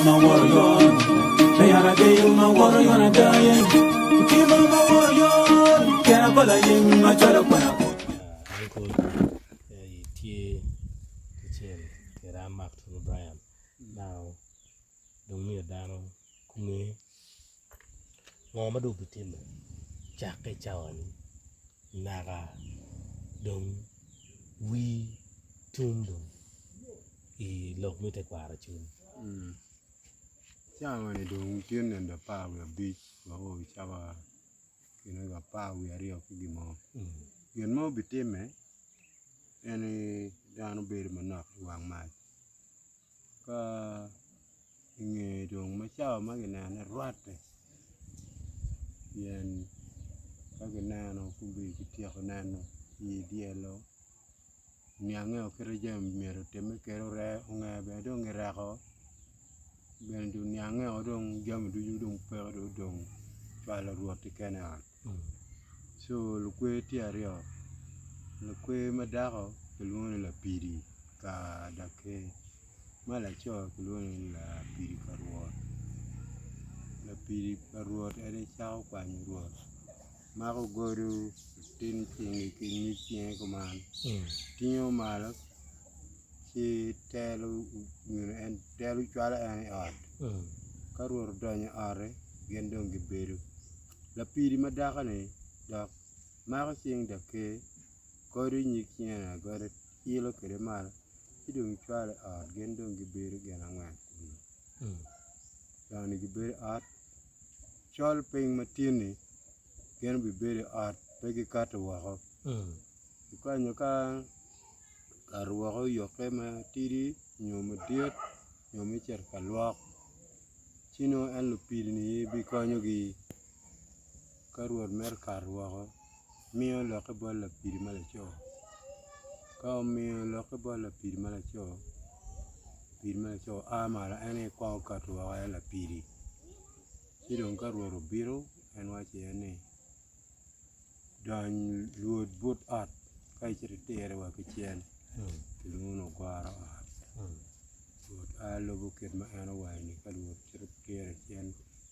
ma woro yon Me yat ageyo ma woro yon adaye Otima ma woro yon Kena pa layeng macalo kwena kut Uncle tye kicel kede an Mark Tunu Brian now dong miyo dano kunge ngo ma dong obitime cakke i cawa ni naka dong wii tum dong i lok me tekwaro acel. Cawa ni dong tye nino 15 wa o cawa kine 12 ki gin mo. Gin ma obitimme en ni dano bedo manok i wang mac ka i nge dong ma cawa ma kineno ni rwatte pien ka kineno kityeko neno i dyelo niange kit ma jami myero otimme kwede onge bene dong kireko bene dong niangeo dong jami ducu dong peke dong odong cwalo rwot keken i ot co lukwer tye aryo lukwer ma dako kilwongo ni lapidi ka daker ma laco kilwongo ni lapidi pa rwot lapidi pa rwot en aye cako kwanyo rwot mako godo tin cingi ki nyig cinge kuman tingo malo ci telo telo cwalo en i ot ka rwot odonyo i ot-ti gin dong gibedo lapidi ma dako-ni dok mako cing daker godo nyig cinge-ni agoda ilo kwede malo ci dong cwalo i ot gin dong gibedo gin angwen kunu jo-ni gibedo i ot col piny ma tin-ni gin gubedo i ot pe gikato woko Ikwanyo ka okato woko oyokke matidi nyo madit nyo me cito ka lwok ci nongo en lupini bikonyogi ka rwot mito kato woko miyo lokke bot lapidi ma laco ka omiyo lokke bot lapidi ma laco lapidi ma laco a malo en aye kwongo kato woko en lapidi ci dong ka rwot obino en waco iye ni Dony lwod but ot ka icito itire wa ki cen kilwongo ni ogoro ot rwot a lubo kit ma en owaco ni ka rwot cito tire cen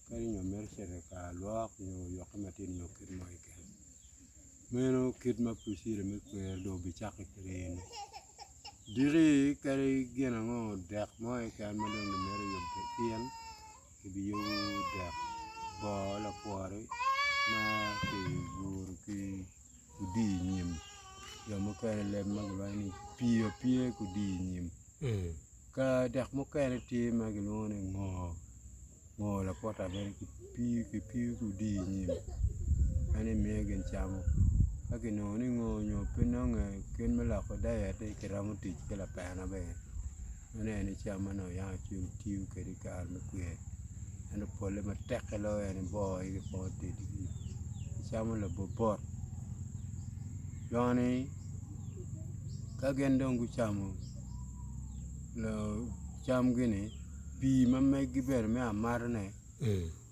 kadi nyo mito cito ka lwok nyo oyokke matin nyo kit mo keken meno kit ma procedure me kwer dong obicakke kwede eni diki kadi gin ango dek mo keken ma dong gimito yubo in. Kibiyubo dek boo lakwor-ri ma kiguro ki odii nyim jo mukene leb ma gilwongo ni pii apiya ki odii nyim ka dek mukene tye ma gilwongo ni ngor ngor laputa bene kipiyo ki odii nyim en aye miyo gin camo ka kinongo ni ngor nyo pe nonge kit me loko dayet-ti kiromo tic ki lapena bene. Meno en aye cam ma nongo yam acwiny tiyo kwede i kare me kwer ento pole matek-ki loyo en aye boo aye kikwongo tedogi kicamo labobot joni ka gin dong gucamo camgi-ni pii ma meggi bene me amatane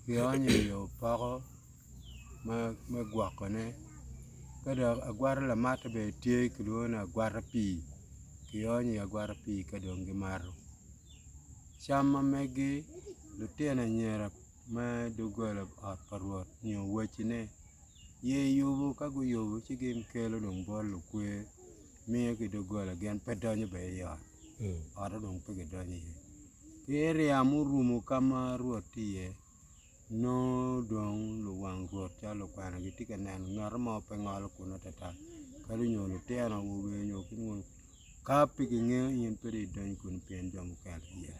kionyo i opoko me gwokone ka dok agwata lamate bene tye kilwongo ni agwata pii kionyo i agwata pii ka dong gimato. Cam ma megi lutino anyira me doggola ot pa Rwot nyo wacine ye yubo ka guyubo ci gin kelo dong bot lukwer miyo ki doggola gin pe donyo bene i ot otte dong pe gidonyo iye ki ryam orumo ka ma Rwot tye iye. Nongo dong luwang rwot calo lukwena gitye ka neno ngat mo pe ngolo kunu atata kadi nyo lutino awobe nyo ki ngo ka pe kingeyo in pe dong idony kunu pien jo mukene iye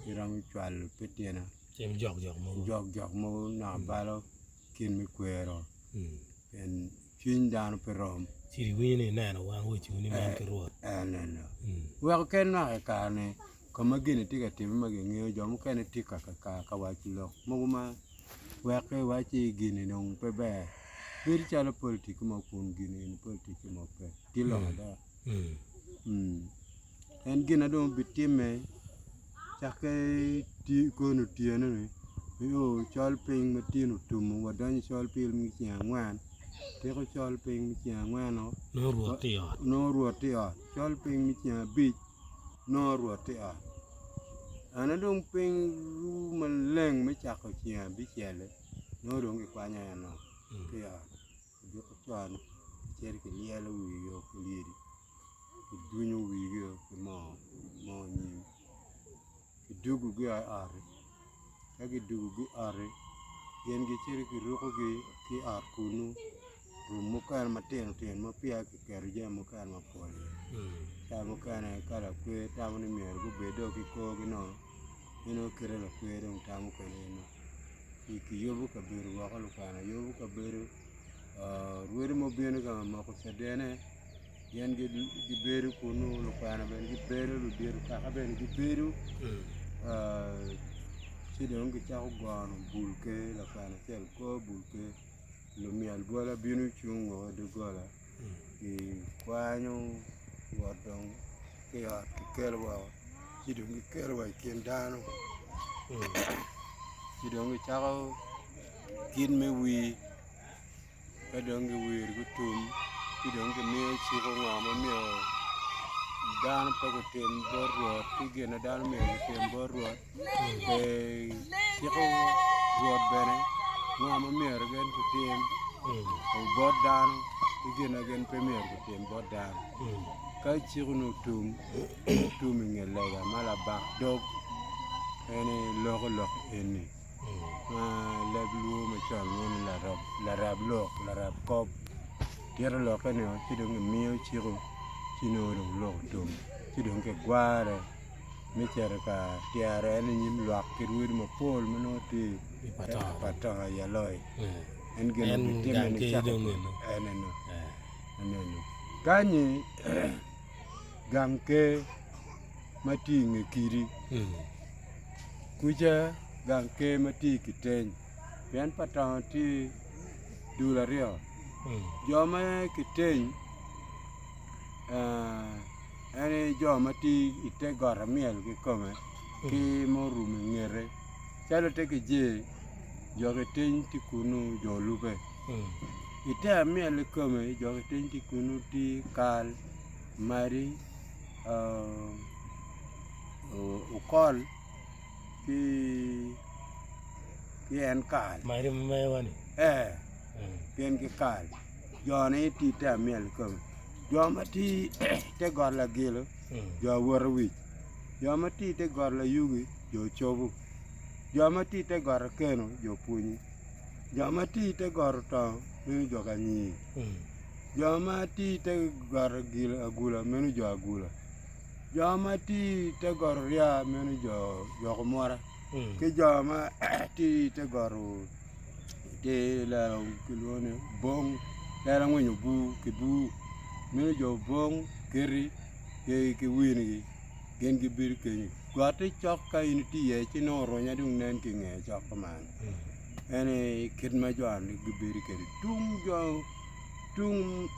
giromo cwalo pitina jokjok mogo naka balo kit me kwero pien cwiny dano pe rom. Weko ken naka i kare-ni. Ka ma gin tye ka timme ma gingeyo jo mukene tye ka waco lok mogo ma weko iwacci gini dong pe ber bedo calo politik mo kun gini eni politik mo pe tye lok ada en gin na dong obitimme cakke kono otyeno ni nio col piny ma tyen otumo wadonyo i col piny me ceng angwen tyeko col piny me ceng angwen-nu nongo rwot tye i ot col piny me ceng abic. nongo Rwot tye i ot. Ene dong piny ru maleng me cako ceng abicel-li nongo dong kikwanyo eno ki i ot odiko con kicito kilyelo wigi ki lyedi kidunyo wigi ki moo moo nyim kidugogi i ot-ti ka kidugogi i ot-ti gin gicito kirukogi ki i ot kunu rum mukene matino tino ma peya kiketo jami mukene mapol iye ca mukene ka lakwer tamo ni myero gubed dong ki korgi nono inongo kite lakwer dong tamo kwede eno kiyubo kabedo woko lukwena yubo kabedo rwodi ma obino ka moko cadene gin gibedo kunu lukwena bene gibedo ludito kaka bene gibedo ci dong gicako gono bul ker lakwena acel goyo bul ker Lumyel bwola bino cung woko i doggola gikwanyo wot dong ki i ot kikelo woko ci dong gikelo wa i kin dano ci dong gicako kit me wir ka dong giwiro gutum ci dong gimiyo ciko ngo ma myero dano pe gutim bot Rwot ki gin ma dano myero gutim bot Rwot. Ciko Rwot bene ngo ma myero gin gutim bot dano ki gin ma gin pe myero gutim bot dano ka ciko-ni otum otum i nge lega ma labak dog en aye loko lok eni ma leb luo macon lwongo ni larab lok larab kop tito lokke nio ci dong kimiyo ciko ci nongo dong lok otum ci dong kigware. me cito ka tyero en i nyim lwak ki rwodi mapol ma nongo tye i patongo i aloi en gin ma bitime ni cako en eno enenu kanyi gang ker ma tye i nge kidi kuca gang ker ma tye i kiteny pien patongo tye dul aryo jo ma kiteny En aye jo ma tye i te got amyel kikome ki ma orumo i ngete calo te kijer jo kiteny tye kunu jo olube i te amyel kikome jo kiteny tye kunu tye kal madi okol ki en kal gin ki kal jo-ni tye i te amyel kikome. Jo ma tye i te got lagilo jo awoto wic, jo ma tye i te got layugi jo cobo, jo ma tye i te got akeno jo pwonyi, jo ma tye i te got otongo meno jo kanyir, jo ma tye i te got agula meno jo agula, jo ma tye i te got orya meno jo omura ki jo ma tye i te got Tye lela kilwongo ni bong lela ngwinyo bur ki bur meno jo bong keti ki winigi gin gibedo kenyo gotte cok ka in itye iye ci nongo orunya dong nen ki ingeye cok kuman en aye kit ma jo eni gibedo kwede tung jo tung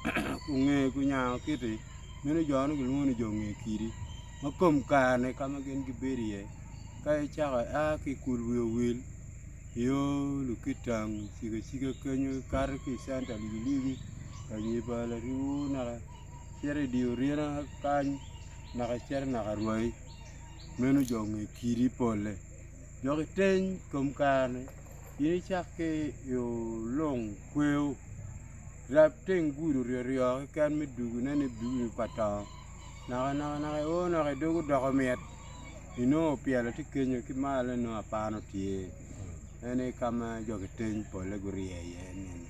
onge kunyango kiti meno jo eno gilwongo ni jo nge kidi ma kom kare-ni ka ma gin gibedo iye ka icako ia ki i kul wi owil Yo lukitang ciko acika kenyo ikato ki i centa ligiligi ka nyipa lariwu naka cito i dye oryena kany naka icito naka rwai meno jo nge kidi polle dok iteny kom kare-ni in icak ki i olung kweyo rab teng gudo ryoryo keken me dugone ni dugoni pa tongo naka naka io naka idwogo doko mit. Inongo opyelo tye kenyo ki malo inongo apano tye en aye ka ma jo kiteny polle gurye iye nene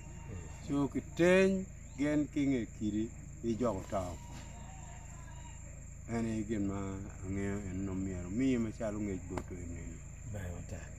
co kiteny gin ki nge kidi ki jo guto en aye gin ma angeyo en onongo myero omi macalo ngec botwu enini. Ber matek.